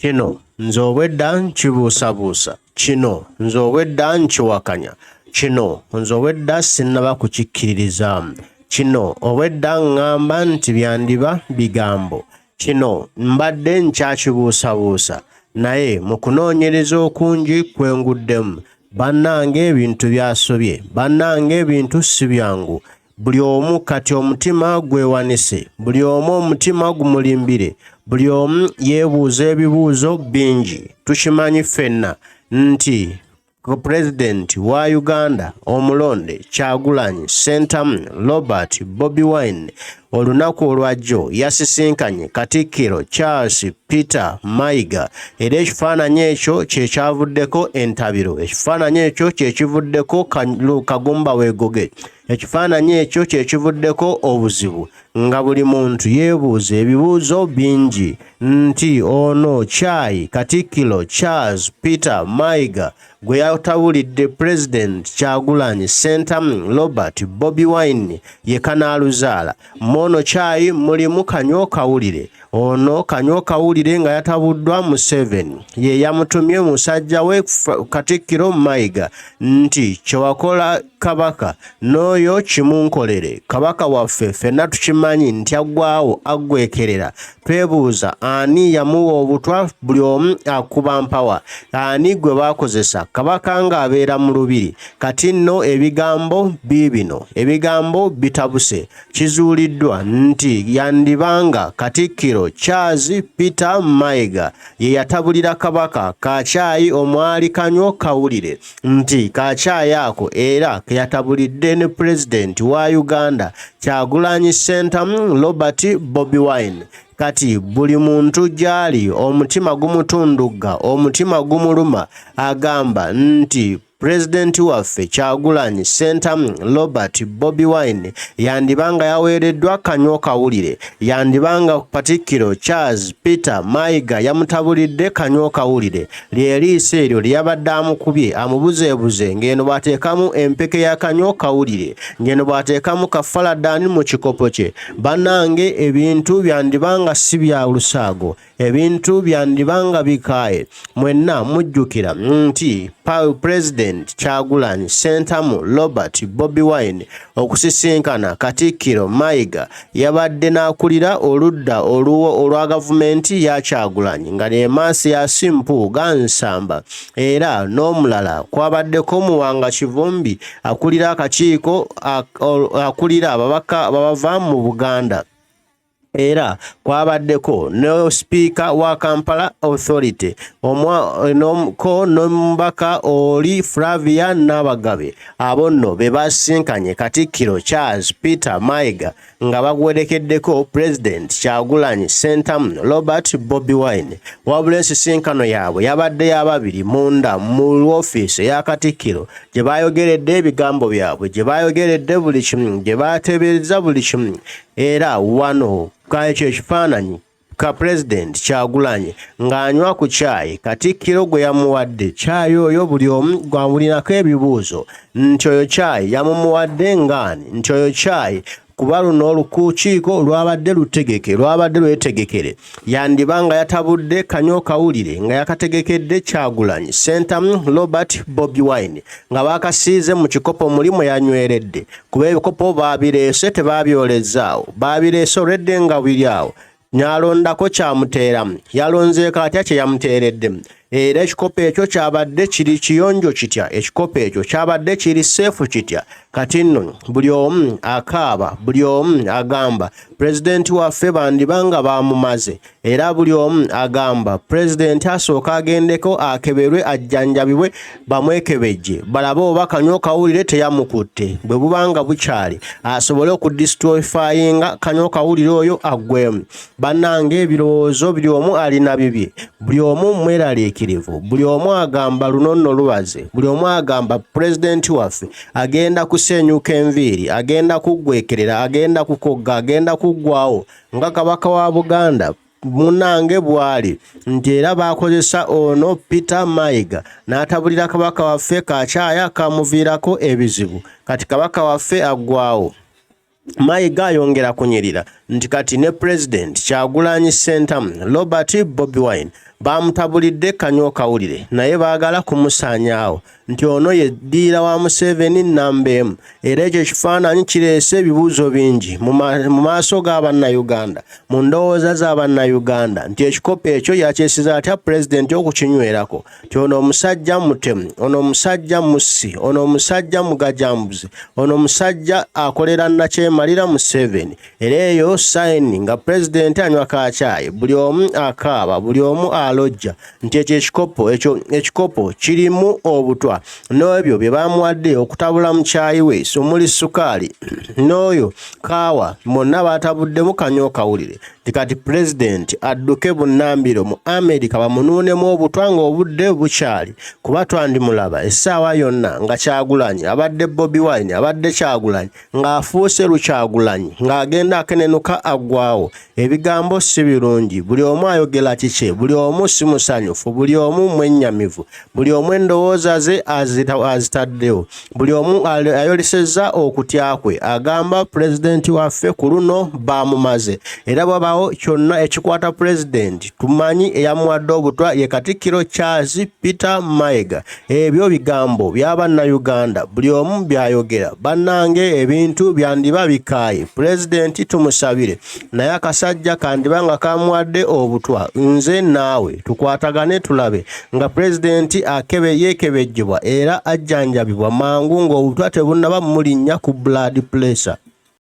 Kino nze obwedda nkibuusabuusa. Kino nze obwedda nkiwakanya. Kino nze obwedda sinnaba kukikkiririzaamu. Kino obwedda ŋŋamba nti byandiba bigambo. Kino mbadde nkyakibuusabuusa naye mu kunoonyereza okungi kwe nguddemu, bannange ebintu byasobye, bannange ebintu si byangu. Buli omu kati omutima gwewanise, buli omu omutima gumulimbire, buli omu yeebuuza ebibuuzo bingi. Tukimanyi ffenna nti Pulezidenti wa Uganda omulonde Kyagulanyi Ssentamu Robert Bobi Wine olunaku olwajjo yasisinkanye Katikkiro Charles Peter Mayiga era ekifaananyi ekyo kye kyavuddeko entabiro. Ekifaananyi ekyo kye kivuddeko Kagumba Weegoge. Ekifaananyi ekyo kye kivuddeko obuzibu nga buli muntu yeebuuza ebibuuzo bingi nti ono kyayi Katikkiro Charles Peter Mayiga gwe yatabulidde Pulezidenti Kyagulanyi Ssentamu Robert Bobi Wine ye kanaaluzaala. Mu ono kyayi mulimu kanywa kawulire. Ono kanywa kawulire nga yatabuddwa Museveni ye yamutumye musajja we Katikkiro Mayiga nti kyewakola Kabaka n'oyo kimunkolere. Kabaka waffe ffenna tukimanyi nti aggwawo aggwekerera. Twebuuza ani yamuwa obutwa, buli omu akuba mpawa. Ani gwe baakozesa Kabaka ng'abeera mu lubiri? Kati nno ebigambo biibino, ebigambo bitabuse. Kizuuliddwa nti yandibanga Katikkiro Charles Peter Mayiga ye yatabulira Kabaka kakyayi omwali kanywa kawulire nti kakyayi ako era ke yatabulidde ne Pulezidenti wa Uganda Kyagulanyi Ssentamu Robert Bobi Wine. Kati buli muntu gy'ali omutima gumutundugga, omutima gumuluma, agamba nti Pulezidenti waffe Kyagulanyi Ssentamu Robert Bobi Wine yandiba nga yaweereddwa kanywa kawulire, yandiba nga Katikkiro Charles Peter Mayiga yamutabulidde kanywa kawulire. Lye liiso eryo lye yabadde amukubye amubuzeebuze ng'eno bw'ateekamu empeke ya kanywa kawulire, ng'eno bw'ateekamu kafaladani mu kikopo kye. Bannange ebintu byandiba nga si bya lusaago. Ebintu byandiba nga bikaaye. Mwenna mujjukira nti Pulezidenti Kyagulanyi Ssentamu Robert Bobi Wine okusisinkana Katikkiro Mayiga yabadde n'akulira oludda olwa gavumenti ya Kyagulanyi nga ne Mathias Mpuuga Nsamba era n'omulala kwabaddeko Muwanga Kivumbi akulira akakiiko akulira ababaka abava mu Buganda. Era kwabaddeko ne sipiika wa Kampala Authority ko n'omubaka oli Flavia Nabagabe. Abo nno be basisinkanye Katikkiro Charles Peter Mayiga nga bagwerekeddeko Pulezidenti Kyagulanyi Ssentamu Robert Bobi Wine. Wabula ensisinkano yaabwe yabadde ya babiri munda mu woofiisi eya Katikkiro gye baayogeredde ebigambo byabwe, gye baayogeredde buli kimu, gye baateebereza buli kimu. Era wano ekyo ekifaananyi ka Pulezidenti Kyagulanyi ng'anywa ku caayi Katikkiro gwe yamuwadde. Caayi oyo buli omu gwamulinako ebibuuzo nti oyo caayi yamumuwadde ng'ani, nti oyo caayi kuba luno olukiiko lwabadde lutegeke, lwabadde lwetegekere. Yandiba nga yatabudde kanywa kawulire nga yakategekedde Kyagulanyi Ssentamu Robert Bobi Wine nga baakasiize mu kikopo muli mwe yanyweredde. Kuba ebikopo baabireese tebaabyolezaawo, baabireese olwedde nga biri awo. N'alondako kyamuteeramu, yalonzeeko atya kye yamuteereddemu? Era ekikopo ekyo kyabadde kiri kiyonjo kitya? Ekikopo ekyo kyabadde kiri seefu kitya? Kati nno buli omu akaaba, buli omu agamba pulezidenti waffe bandiba nga baamumaze. Era buli omu agamba pulezidenti asooka agendeko akeberwe ajjanjabibwe bamwekebejje balabe oba kanywa kawulire teyamukutte bwe buba nga bukyali asobole okudistroyifayinga kanywa kawulire oyo aggwemu. Bannange ebirowoozo buli omu alina bibye, buli omu mweraliikirivu, buli omu agamba luno nno lubaze, buli omu agamba pulezidenti waffe agenda kusenyuka enviiri, agenda kuggwekerera, agenda kukogga, agenda kuggwawo nga Kabaka wa Buganda munnange bw'ali nti era baakozesa ono Peter Mayiga n'atabulira Kabaka waffe kakyaya kamuviirako ebizibu. Kati Kabaka waffe aggwawo. Mayiga ayongera kunyirira. nti kati ne Pulezidenti Kyagulanyi Ssentamu Robert Bobi Wine baamutabulidde kanywa kawulire naye baagala kumusaanyaawo nti ono ye ddiira wa Museveni nnamba emu era ekyo ekifaananyi kireese ebibuuzo bingi mu maaso ga Bannayuganda mu ndowooza za Bannayuganda nti ekikopo ekyo yakyesiza atya Pulezidenti okukinywerako nti ono omusajja mutemu, ono omusajja mussi, ono omusajja mugajambuzi, ono omusajja akolera nnakyemalira Museveni. Era eyo sayini nga Pulezidenti anywa kaacaayi, buli omu akaaba, buli omu alojja nti ekyo ekikopo ekyo ekikopo kirimu obutwa n'ebyo bye bamuwadde okutabula mu caayi we omuli sukaali n'oyo kaawa mwonna baatabuddemu kanywa kawulire nti kati Pulezidenti adduke bunnambiro mu Amerika bamunuunemu obutwa ng'obudde bukyali kuba twandimulaba essaawa yonna nga Kyagulanyi abadde Bobi Wine abadde Kyagulanyi ng'afuuse Lukyagulanyi ng'agenda akenenuka aggwawo. Ebigambo si birungi, buli omu ayogera kikye, buli omu si musanyufu, buli omu mwennyamivu, buli omu endowooza ze azitaddewo, buli omu ayolesezza okutya kwe, agamba Pulezidenti waffe ku luno baamumaze era bwabawo kyonna ekikwata Pulezidenti tumanyi eyamuwadde obutwa ye Katikkiro Charles Peter Mayiga. Ebyo bigambo bya Bannayuganda buli omu by'ayogera. Bannange ebintu byandiba bikaaye, Pulezidenti tumusabire naye akasajja kandiba nga kamuwadde obutwa. Nze naawe tukwatagane tulabe nga Pulezidenti akebe yeekebejjebwa era ajjanjabibwa mangu ng'obutwa tebunnaba mulinnya ku blood pressure.